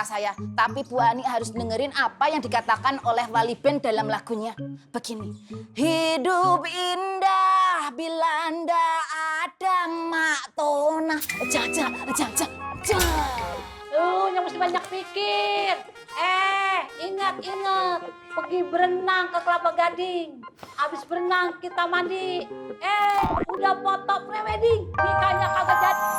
kata saya. Tapi Bu Ani harus dengerin apa yang dikatakan oleh Wali Band dalam lagunya. Begini. Hidup indah bila ndak ada Mak Tona. Jaja. Yang mesti banyak pikir. Ingat. Pergi berenang ke Kelapa Gading. Habis berenang kita mandi. Udah foto pre-wedding. Nikahnya kagak jadi.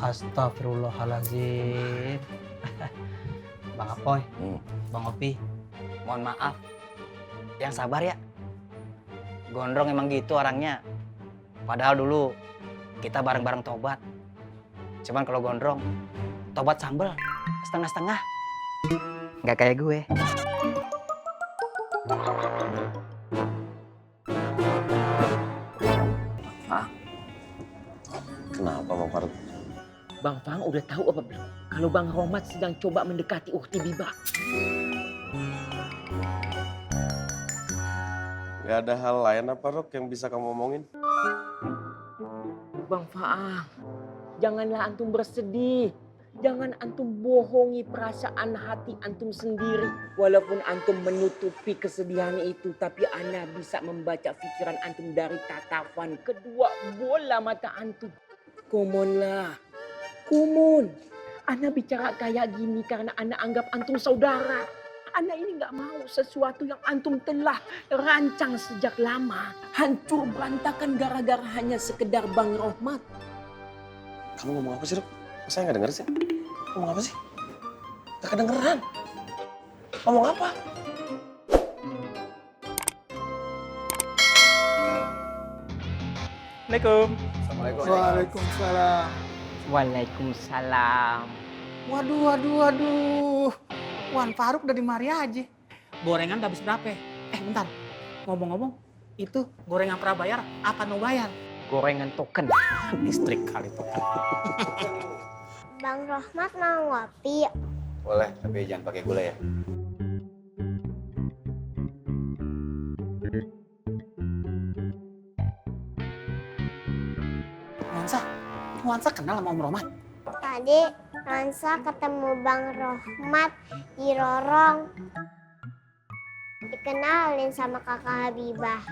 Astagfirullahaladzim. Bang Apoy, Bang Opi, mohon maaf. Yang sabar ya. Gondrong emang gitu orangnya. Padahal dulu kita bareng-bareng tobat. Cuman kalau gondrong, tobat sambel, setengah-setengah. Nggak kayak gue. Kenapa Bang Faruk? Bang Fang udah tahu apa belum? Kalau Bang Romat sedang coba mendekati Ukti Biba. Gak ada hal lain apa Rok yang bisa kamu omongin? Bang Faang, janganlah antum bersedih. Jangan antum bohongi perasaan hati antum sendiri. Walaupun antum menutupi kesedihan itu, tapi ana bisa membaca pikiran antum dari tatapan kedua bola mata antum. Kumunlah, kumun. Ana bicara kayak gini karena ana anggap antum saudara. Ana ini nggak mau sesuatu yang antum telah rancang sejak lama hancur berantakan gara-gara hanya sekedar Bang Rohmat. Kamu ngomong apa sih Rok? Saya nggak denger sih. Ngomong apa sih? Gak kedengeran. Ngomong apa? Assalamualaikum. Waalaikumsalam. Waalaikumsalam. Waduh. Wan Faruk udah di mari aja. Gorengan udah habis berapa? Bentar. Ngomong-ngomong, itu gorengan prabayar apa no bayar? Gorengan token. Listrik kali token. Bang Rohmat mau ngopi? Boleh, tapi jangan pakai gula ya. Nuansa kenal sama Om Romat? Tadi Ransa ketemu Bang Rohmat di Rorong. Dikenalin sama kakak Habibah.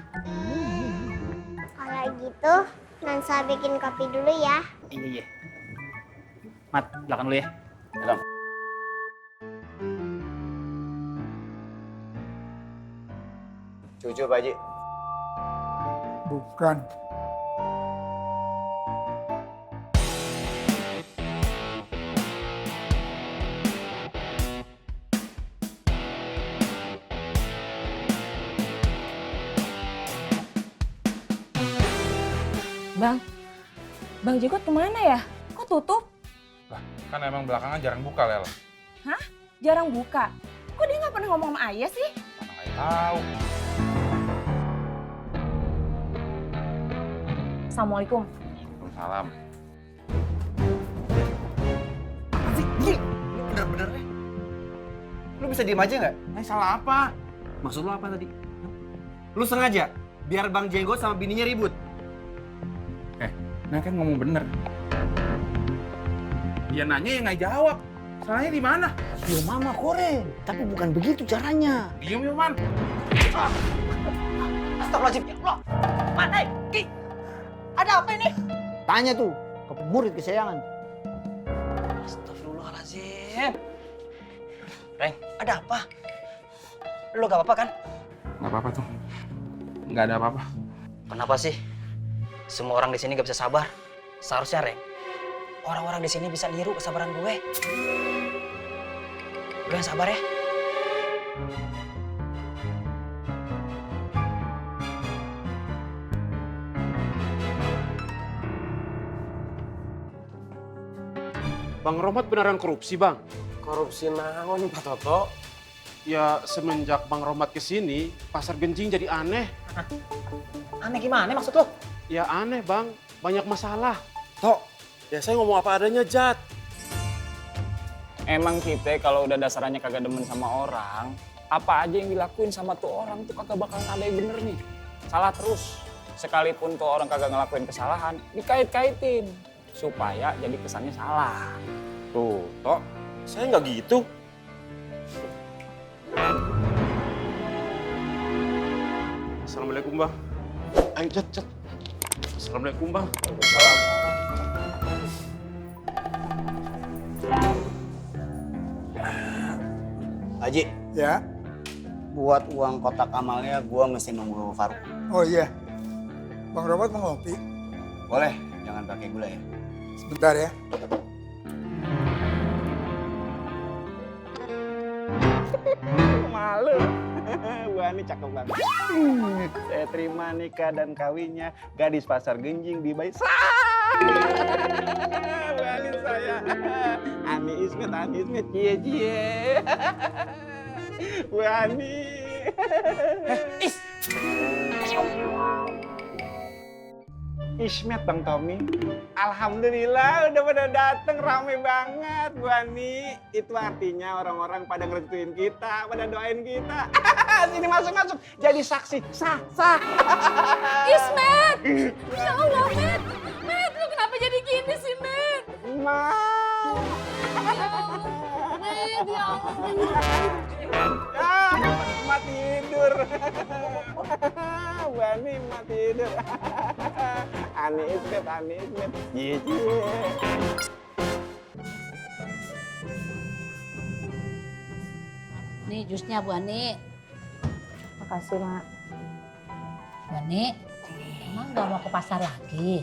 Kalau gitu, Ransa bikin kopi dulu ya. Iya. Mat, belakang dulu ya. Dalam. Cucu Pak Haji. Bukan. Bang Jekot kemana ya? Kok tutup? Lah, kan emang belakangan jarang buka, Lel. Hah? Jarang buka? Kok dia nggak pernah ngomong sama Ayah sih? Mana nggak tahu. Assalamualaikum. Salam. Apa sih? Gil, lu bener-bener nih. Lu bisa diem aja nggak? Salah apa? Maksud lu apa tadi? Lu sengaja biar Bang Jenggot sama bininya ribut. Nah kan ngomong bener. Dia nanya ya nggak jawab. Salahnya di mana? Cium mama koreng, tapi bukan begitu caranya. Diem ya, Man. Astagfirullahaladzim, ya Allah. Mana? Ki, ada apa ini? Tanya tuh ke murid kesayangan. Astagfirullahaladzim. Reng, ada apa? Lu gak apa-apa kan? Nggak apa-apa tuh. Nggak ada apa-apa. Kenapa sih? Semua orang di sini gak bisa sabar. Seharusnya, Reng, orang-orang di sini bisa niru kesabaran gue. Lu yang sabar ya. Bang Romat beneran korupsi, Bang? Korupsi naon Pak Toto? Ya semenjak Bang Romat kesini, pasar Genjing jadi aneh. Aneh gimana maksud lo? Ya aneh, Bang. Banyak masalah. Tok, ya saya ngomong apa adanya, Jat. Emang kita kalau udah dasarannya kagak demen sama orang, Apa aja yang dilakuin sama tuh orang tuh kagak bakalan ada yang bener nih. Salah terus. Sekalipun tuh orang kagak ngelakuin kesalahan, dikait-kaitin. Supaya jadi kesannya salah. Tuh, Tok, saya nggak gitu. Assalamualaikum, Bang. Ayo, cet. Assalamualaikum, Bang. Waalaikumsalam. Haji, Ya. buat uang kotak amalnya gua mesti nunggu Faruk. Oh iya. Bang Robot mau ngopi? Boleh, jangan pakai gula ya. Sebentar ya. Malu. Bu Ani cakep banget. Saya terima nikah dan kawinnya gadis pasar Genjing di Bayi. Bu Ani saya. Ani Ismet, cie. Bu Ani. Ismet Bang Tommy. Alhamdulillah udah pada dateng, rame banget Bu Ani. Itu artinya orang-orang pada ngerestuin kita, pada doain kita. Sini masuk. Jadi saksi. Sah. Ismet! Ya Allah, Met! Met, lu kenapa jadi gini sih, Met? Ma. Met, ya Allah. Mak tidur. Bu Ani mak tidur. Ani Ismet. Cie. Nih jusnya Bu Ani. Makasih, Mak. Bu Ani, emang nggak mau ke pasar lagi?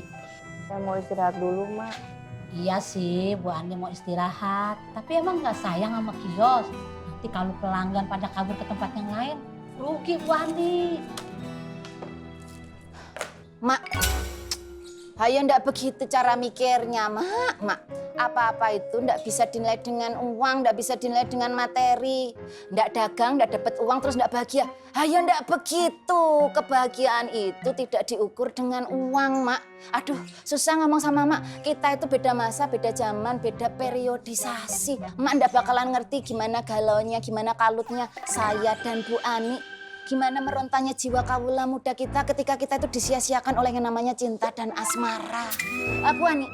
Saya mau istirahat dulu, Mak. Iya sih, Bu Ani mau istirahat. Tapi emang nggak sayang sama kios? Nanti kalau pelanggan pada kabur ke tempat yang lain, rugi Bu Ani. Mak, ayo ndak begitu cara mikirnya, Mak. Apa-apa itu ndak bisa dinilai dengan uang, ndak bisa dinilai dengan materi. Ndak dagang, ndak dapat uang terus ndak bahagia. Ayo ndak begitu. Kebahagiaan itu tidak diukur dengan uang, Mak. Aduh, susah ngomong sama Mak. Kita itu beda masa, beda zaman, beda periodisasi. Mak ndak bakalan ngerti gimana galaunya, gimana kalutnya saya dan Bu Ani. Gimana merontanya jiwa kawula muda kita ketika kita itu disia-siakan oleh yang namanya cinta dan asmara. Bu Ani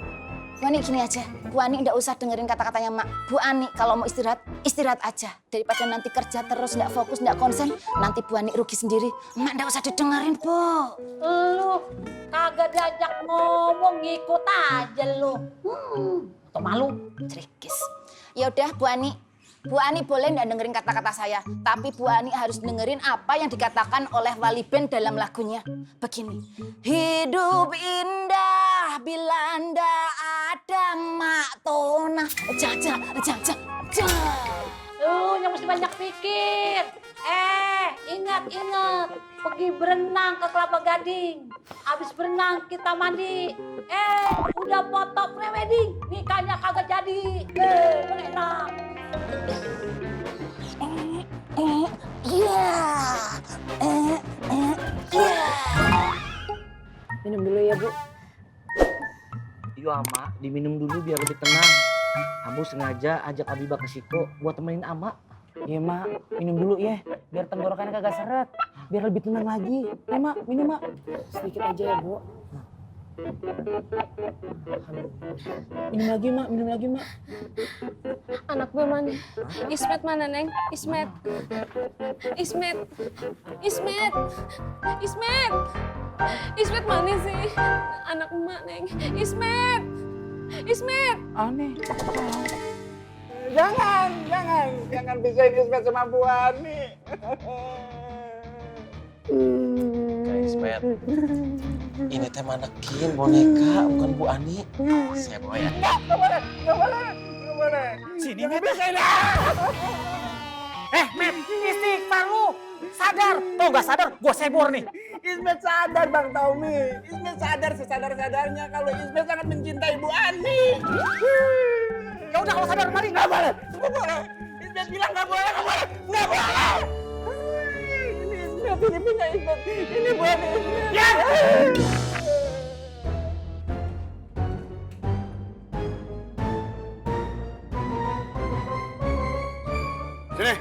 gini aja. Bu Ani nggak usah dengerin kata-katanya Mak. Bu Ani kalau mau istirahat aja. Daripada nanti kerja terus nggak fokus, nggak konsen, nanti Bu Ani rugi sendiri. Mak nggak usah didengerin, Bu. Lu kagak diajak ngomong, ngikut aja lu. Atau malu? Cerikis. Ya udah Bu Ani boleh nggak dengerin kata-kata saya, tapi Bu Ani harus dengerin apa yang dikatakan oleh Wali Band dalam lagunya. Begini, hidup indah bila ndak ada Mak Tona. Jangan. Lu yang mesti banyak pikir. Ingat. Pergi berenang ke Kelapa Gading. Abis berenang kita mandi. Udah foto prewedding. Nikahnya kagak jadi. Enak. Minum dulu ya, Bu. Iya, Ama, diminum dulu biar lebih tenang. Ambu sengaja ajak Abibah ke Siko buat temenin Ama. Iya, Mak, minum dulu ya, biar tenggorokannya kagak seret. Biar lebih tenang lagi. Ya, Mak, minum, Mak. Sedikit aja ya, Bu. Minum lagi, Mak. Anak gue mana? Ismet mana, Neng? Ismet mana sih? Anak emak, Neng. Ismet. Aneh. Jangan pisahin Ismet sama Bu Ani. Kak Ismet, ini teh manekin boneka, bukan Bu Ani. Saya bawa ya. Nggak boleh. Sini, Met. Met, istighfar lu. Sadar. Tuh nggak sadar, gua sebor nih. Ismet sadar Bang Tommy. Ismet sadar sesadar-sadarnya kalau Ismet sangat mencintai Bu Ani. Ya udah kalau sadar mari. Nggak boleh. Ismet bilang nggak boleh. Ini punya Ismet. Ini Bu Ani. Ya. Sini.